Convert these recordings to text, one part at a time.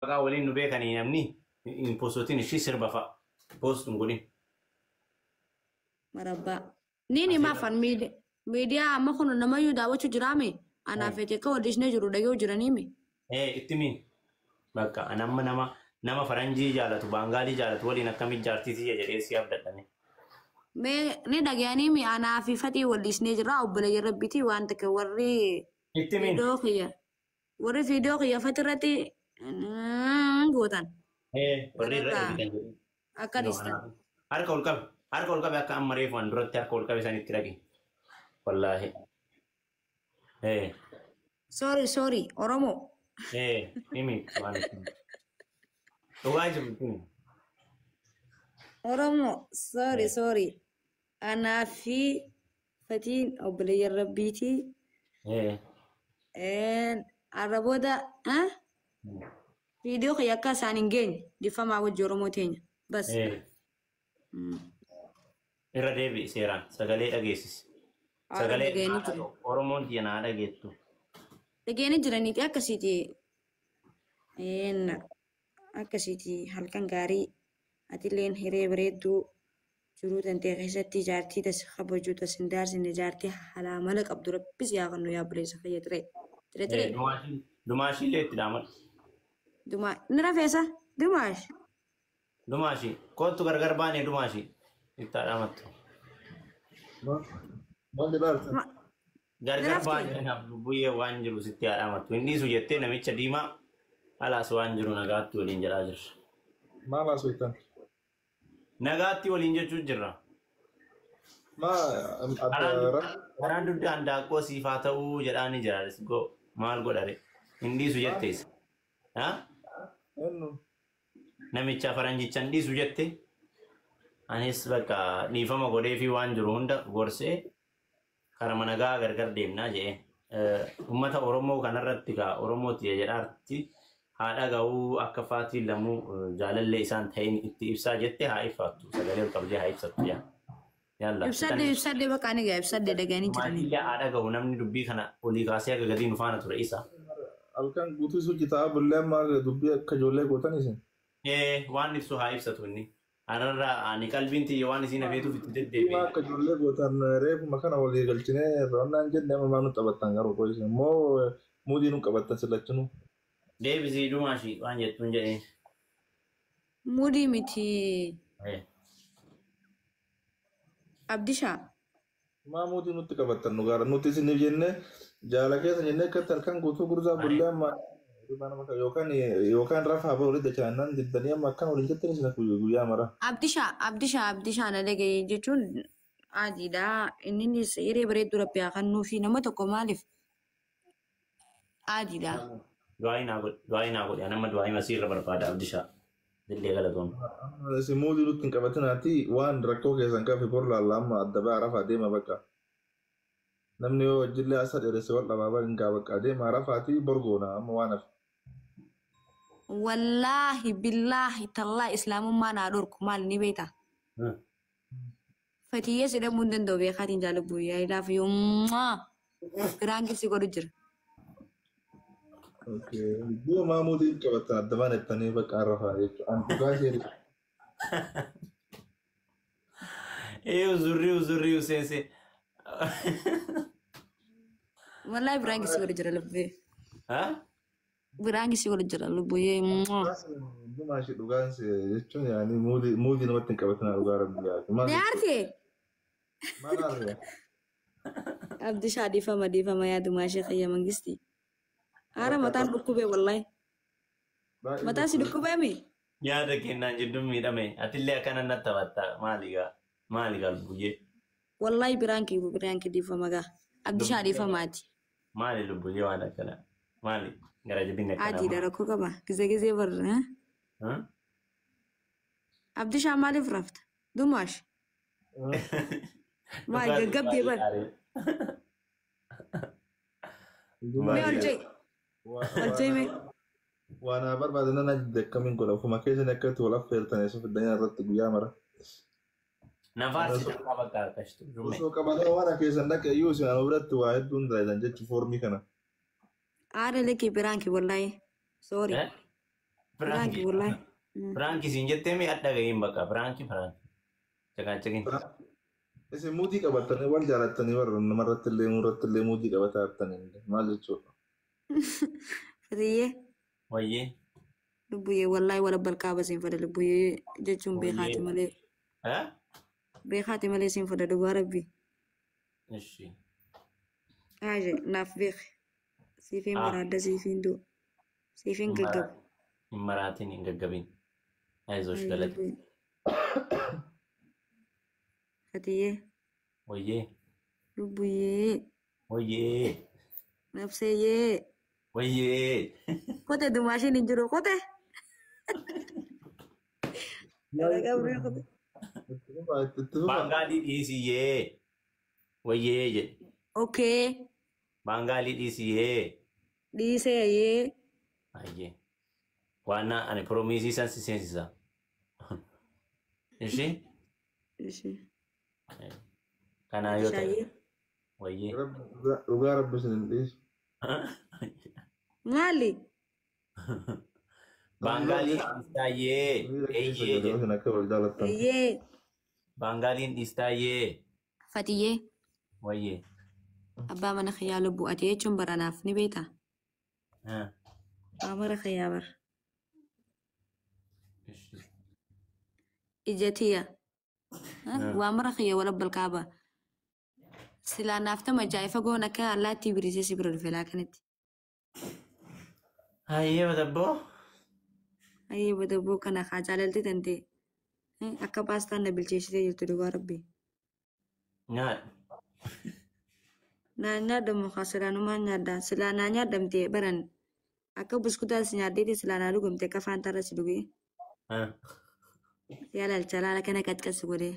Maqaa waliin nu beekanii namni hin postotiin ishii sirba fa'a. Post hin godhin. Marabbaa. Niin himaa afaan miidiyaa amma kun namayyuu daawwachuu jiraame. Anaaf ete akka wal jiru dhaga'uu jiraniimi. Ee itti miin. Bakka ani amma nama faranjii jaalatu baangaalii jaalatu waliin akkamitti jaartii tiyya jedhee si abdadhame. Mee ni dhaga'aniimi anaa fi fatii wal dhiisnee jirra obboleeyyan rabbiitii waan takka warri Itti miin. viidiyoo kiyya warri viidiyoo kiyya fati irratti gootan Ee warri irra Kanarraa eegitan jedhu. akka dhiistan. Harka ol qabe. Harka ol qabe akka amma reefu an duratti harka ol qabe sanitti dhaqe. Wallaahi. Ee Sorry, sorry, Oromoo. ee himi waan itti. Dhugaa jiru itti himi. Oromoo, sorry, sorry. Anaa fi fatiin obboleeyyan rabbiitii. Ee. Arra booda viidiyoo kiyya akka isaan hin geenye dhifamaa wajji Oromoo teenya. Bas. Ee. Irra deebi'i seeraan sagalee dhageessisi. Haala Sagalee dhaga'anii jiru. Oromoon tiyya naa dhageettu. Dhaga'anii jiraniiti akkasiiti. Akkasiiti halkan gaarii atilleen hiree bareedduu jiruu tantee keessatti jaartii tas kabajuu tas hin daarsine jaartii halaa mala qabdu rabbis yaa kennu yaa buleessa fayya ture. Ture ture. Dumaashiillee itti dhaamadhu. Dumaa ni rafeessa dumaash. Dumaashii kottu gargar baanee dumaashii itti dhaamattu. Maal jedhaa? Gargar Raftee. baanee naaf lubbuyyee waan jiru sitti haa dhaamattu. Hin dhiisu jettee namicha diimaa alaas waan jiru nagaatti waliin jedhaa jirra. Maal haasoftan? Nagaatti waliin jechuu jirra. Maa adda Karaan dugda handaaqqoo siif haa ta'uu jedhaa ni jira. Let's go. Maal godhare? Hin dhiisu jette isa. Haa? Eenyu? Namicha faranjicha hin dhiisu jette. Anis bakka dhiifama godhee fi waan jiru hunda gorsee karama nagaa gargar deemnaa jedhee. Uummata Oromoo kanarratti gaa Oromooti jedhaarti haa dhaga'uu akka faatiin lamuu jaalallee isaan ta'in itti ibsaa jette haa ibsattu sagalee ol qabdee haa ibsattu yaa. Yalla. Ibsadde ibsadde bakka ni gaa ibsadde dhaga'anii jiranii. Maatiillee haa dhaga'u namni dubbii kana olii kaasee akka gatii nu faana ture isa. Halkan guutuu suchi taa'aa bullee amma dubbii akka ijoollee gootan isin. Ee waan ibsu haa ibsatu inni. Anarraa ani qalbiin tiyya waan isiin hafeetuuf itti Dhimma deddeebi'e. akka ijoollee gootan reefuma kana walii galchinee roonnaan jenne amma maa nu taphattan garuu qoyis immoo muudii nu qabattan sillachinuu. Deebisii dhumaashii waan jettuun jedheen. Muudii miti Ee. Abdishaa. Maa muudii nutti qabattan nu gaara nuti isiniif jenne jaala keessa jenne akkatti halkan guutuu gurzaa bullee amma yookaan yookaan rafaa ba'u olii dachaanan diddanii amma akkan waliin jettan isin guyyaa mara. Abdishaa Abdishaa Abdishaa na dhagaye jechuun adiidha. Innis hiree bareedduu rabbi haa kennuu fi nama tokko maaliif adiidha. Du'aayi naa godhi. Du'aayi naa godhi. Ani amma du'aayi masiirra barbaada Abdishaa. Dillee galatoon. Isin muudii nutti hin qabatinaati waan rakkoo keessan qabe bor laalla amma adda ba'aa rafaa deema bakka. Namni yoo hojillee asa dheeresse wal dhabaa hin gaa bakka deema rafaati bor goona amma waan hafe. Wallaahi billaahi tallaa islaamummaa naa dhorku maal ni beektaa? Fatiyyees jedhamuu hin danda'u beekaatiin jaalabbu yaa ilaaf yoommaa biraan keessi godhu jira. Yoo maa muudii qabattan adda baan jettanii bakka rafaa jechuudha. An dhugaa ishee Ee uzurrii uzurrii useese. Wallaahi biraan keessi godhu jira lubbee. Haa? Biraan keessi godhu jira lubbuyyee. Dhumaa ishee dhugaan jechuun yaani muudii namatti hin qabatinaa dhugaa rabbi yaadu. Ni aartee? Maal aartee? Abdishaa dhiifama dhiifama yaadumaa ishee xayya mangistii. Haara mataan dhukkubee wallaahi. Mataan si dhukkubee mi? Yaada kennaan jidduun miidhame. Atillee akkana natti taphatta. Maali gaa? Maali gaa lubbuyyee? Wallaahi biraan kee biraan kee dhiifama gaa. Abdishaa dhiifamaati. Maali lubbuyyee waan akkana? Maali? Gara jabinni akkanaa? Adiidha rakkoo qaba. Gizee gizee barra. Haa? Abdishaa maaliif rafta? Dumaash. Maal gaggabdee bara. Mee ol jee. Ol jee mee. Waan haa barbaadan nan ajajde akkamiin godha ofuma keessan akkatti wal affeertan eessa fiddanii irratti guyyaa mara. Na faarsita bakka akkasitu. Osoo qabatee waan keessan dhaqe iyyuu isin anuu biratti waa hedduun dalagan jechuun foormii kana. Haadha lekkee biraan kee wallaahi. Sorry. Piraanki Piraanki. Wallaahi. Piraanki siin jettee mi adda gahiin bakka piraanki piraanki. Caqaacaqin. Isin muudii qabattanii wal jaalattanii warra namarratti illee murratti illee muudii qabataa jirtanii maal jechuudha? Fatiyyee. Wayyee. Lubbuyyee wallaahi wala balqaaba siin fada lubbuyyee jechuun beekaati Wayyee. malee. Eh? Beekaati malee siin fada dhugaa rabbi. Ishi. Haaje naaf beek. Siifiin Ah. maraadda siifiin du'u. Siifiin gaggabu. Hin maraatiin hin gaggabin. Ayizosh galate. Fatiyyee. Wayyee. Lubbuyyee. Wayyee. Nafseeyyee. Wayyee. Kote dumaashiin hin jiru kote. Qabrii kote. Itti fufaa itti fufaa. Baangaalii dhiisiyyee. Wayyee jedhe. Okay. Baangaalii dhiisiyyee. Dhiiseeyyee. Ayyee. Waan ani promisii san si seensisa. Ishi. Ishi. Kanaa yoo ta'e. Shaayee. Wayyee. Dhugaa rabbi isin hin dhiisu. Maali? Baangaaliin dhiistaayyee. Miira keessa Eeyyee galee jedhe. isin akka wal jaalattan. Eeyyee. Baangaaliin dhiistaayyee. Fatiyyee. Wayyee. Abbaa mana kiyyaa lubbuu ati jechuun baranaaf ni beektaa? Ah. Abbaa mana kiyyaa bara. Ishi. Ija tiyya. Waa mara kiyya wala balqaaba. Silaa naaf tama ajaa'iba goon akka allaattii birisee si bira dhufe laakanatti. Hayyee matabboo. Ayyee badabboo kana haa jaalalti tantee. Akka paastaan na bilcheessitee jirtu dhugaa rabbi. Nyaadhu. Naa nyaadamu haa silaanumaan nyaadda. Silaa naa nyaadamtee baran akka buskutaa si nyaaddeeti silaa naa dhugamte akka faantaarra si dhugee. Ah. Si alalcha laala kana qaqqasi godhee.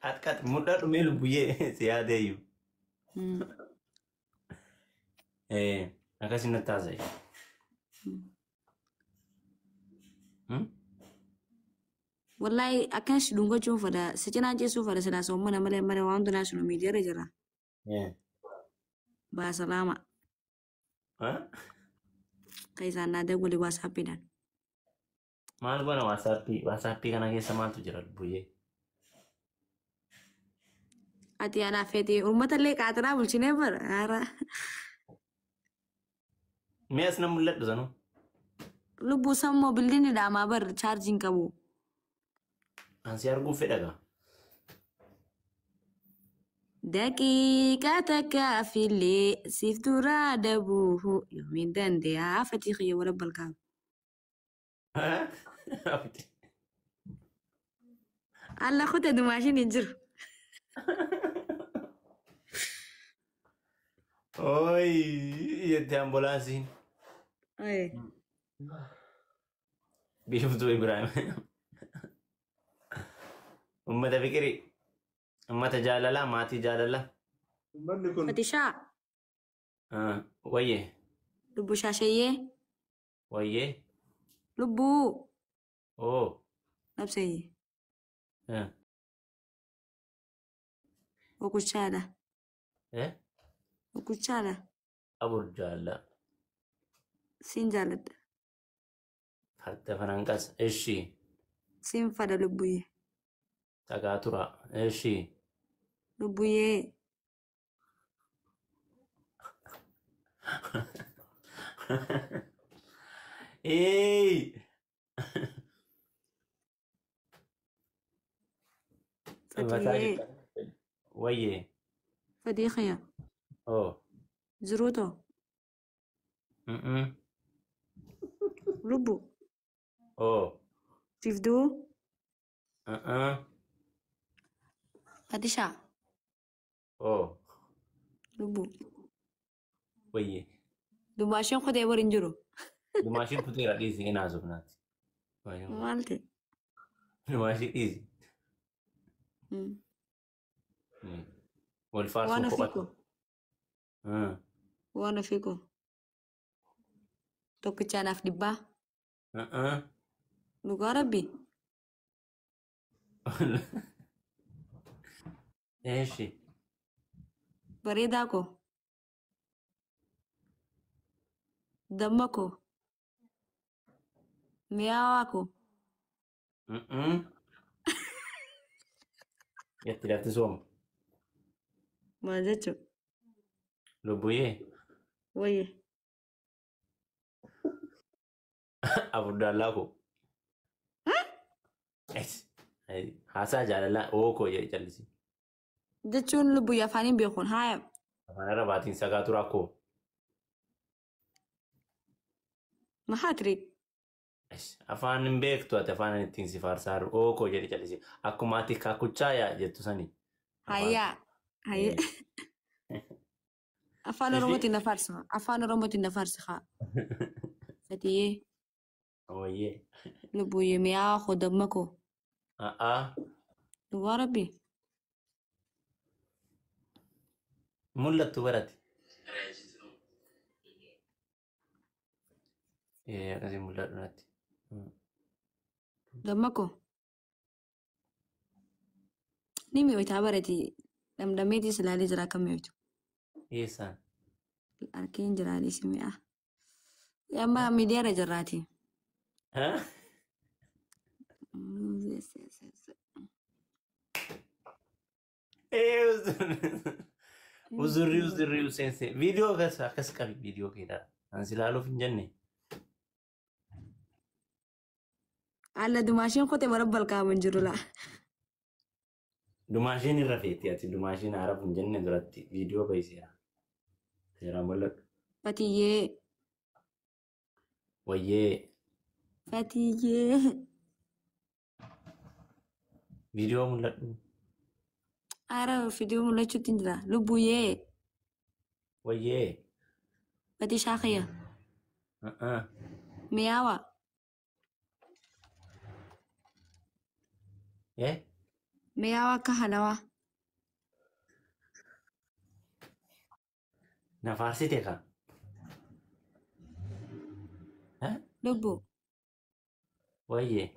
Qaxqax mudhadhu mee lubbuyyee si yaadeeyyu. Akkasin natti haasa'e. Wallaahi akkan si dhungachuun fada si cinaan ceesuu fada silaa soomana malee malee waan hundaa sunu miidiyaarra jira. Baasalaama. Kan isaan naa dawwali waasaappiidhaan. Maal goona waasaappii? Waasaappii kana keessa maaltu jira lubbuyyee? Ati anaaf feetee uummata illee qaatiraa bulchinee bara. Haaraa. Mee as na mul'adhu sanuu? Lubbuu sammoo bildiin dhaamaa bar chaarjiin qabu. An si arguuf fedha gaa. Daqiiqaa takkaaf illee siif duraa dabuu yoomiin dandeeyaa fatii kiyya wara balqaaba. Alla kute dumaashiin hin jiru. Ooyi jette ambulaansiin. Biiftuu Ibrahim. Uummata fiqirii. Uummata jaalalaa maatii jaalalaa. Uummanni kun Fatishaa Wayyee. lubbu shaashayyee Wayyee. lubbuu Oo. nabseeyye okuchaadha Eh? okuchaadha Abur jaalla. siin jaaladha Farda fananqas. Eshi. siin fada lubbuyyee Dhagaa tura. Eshi. lubbuyyee Eey! Fatiyyee Wayyee. fadii kiyya Oo. jiruutoo Mm-mm. lubbu Oo. siif du'u Uh-uh. fatishaa Oo. lubbu Wayyee. dubaashiin kutee bar hin jiru Dumaashiin kuteera dhiisi hin haasofnaati. maal ta'e Dumaashii dhiisi. Wal waan faarsuun ofii kophatti. koo waan ofii koo tokkichaanaaf dhibbaa dhugaa rabbi Eeshi. bareedaa koo damma koo Mi'aawaa koo. Itti lafti sooma. Maal jechuun? Lubbuyyee. Wayye. Afurdaallaa koo. Haasaa jaalalaa ookoo jedhe callisi. Jechuun lubbuyyee afaaniin beekuun haaya. Afaan Arabaatiin sagaa turaa koo. Maxaa tiri? Afaan hin beektu ati afaan ittiin si faarsaa jiru ookoo jedhe callisi. Akkuma ati kaakuchaa yaa jettu sani. Hayyaa. Hayyaa. Afaan Oromootiin na faarsa. Afaan Oromootiin na faarsa haa. Fatiyyee. Wayyee. Lubbuyyee mi'aawaa koo damma koo. A'aa. Dhugaa rabbi. Mul'attu barate. Akkasii mul'atu natti. Damma koo. Ni mi'ooytaa barate. Dhamdhameetis ilaalee jira akka mi'ooytu. Eessaan? Harkeen jiraanis mi'a. Amma miidiyaarra jirraati. Uzurri uzurri useense. Viidiyoo akkas qabi viidiyoo keedhaa. Ansi ilaaluuf hin jenne. Alla dumaasheen kotee bara balqaaman jiru laa. Dumaasheen irra feeti ati dumaasheen haaraaf hin jenne duratti viidiyoo bahiseera. Seeraan mul'atu. Fatiyyee. Wayyee. Fatiyyee. Viidiyoo mul'adhu. Ara viidiyoo mul'achuutti hin jira. Lubbuyyee. Wayyee. Fatii shaakayya. Mi'aawa. Mi'aawa akka halawaa. Na faarsite kaa? Lubbu. Wayyee.